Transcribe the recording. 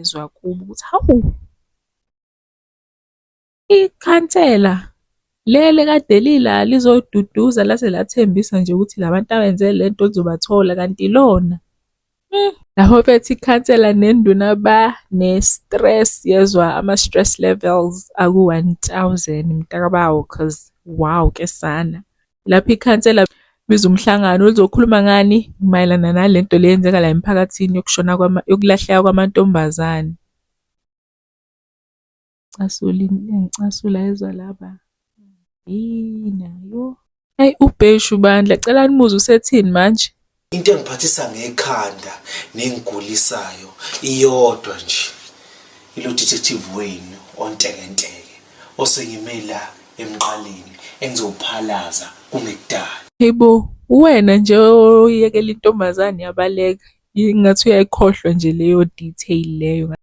Ezwa kubo ukuthi hawu, ikhansela leli ekade lila lizoduduza lase lathembisa nje ukuthi la bantu abenze le nto lizobathola kanti ilona. Lapho mfethu ikhansela nenduna bane-stress yezwa ama-stress levels aku-1000 mntakabawo cause wow ke sana. Lapho ikhansela biza umhlangano lizokhuluma ngani mayelana nalento le eyenzeka la emphakathini yokushona yokulahleka kwamantombazane. Casula ingicasula yezwa laba. Nayo. Eyi uBheshu bandla cela nimuzwe usethini manje. Into engiphathisa ngekhanda nengigulisayo iyodwa nje. Ilo detective wenu ontekenteke osengime la emqaleni engizowuphalaza kungekudala. Hey bo, wena nje oyekela intombazane yabaleka. Ingathi uyayikhohlwa nje leyo detail leyo.